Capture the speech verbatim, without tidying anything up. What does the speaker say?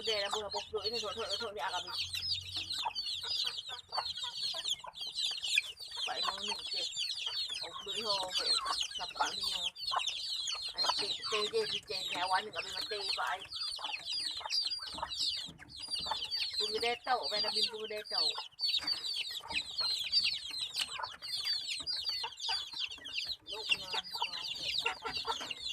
Teh dah buah, buah pluek ini, thok, thok, thok, dia akan. Pak Imam ni, teh. Oh, pluek ho, weh. Sapak ni, ho. Ai, teh, teh, teh, teh, teh, nyawa ni, kami mati, Pak, ai. Pun gede tau, pada bimbu gede tau. Lok, nang, nang, nang.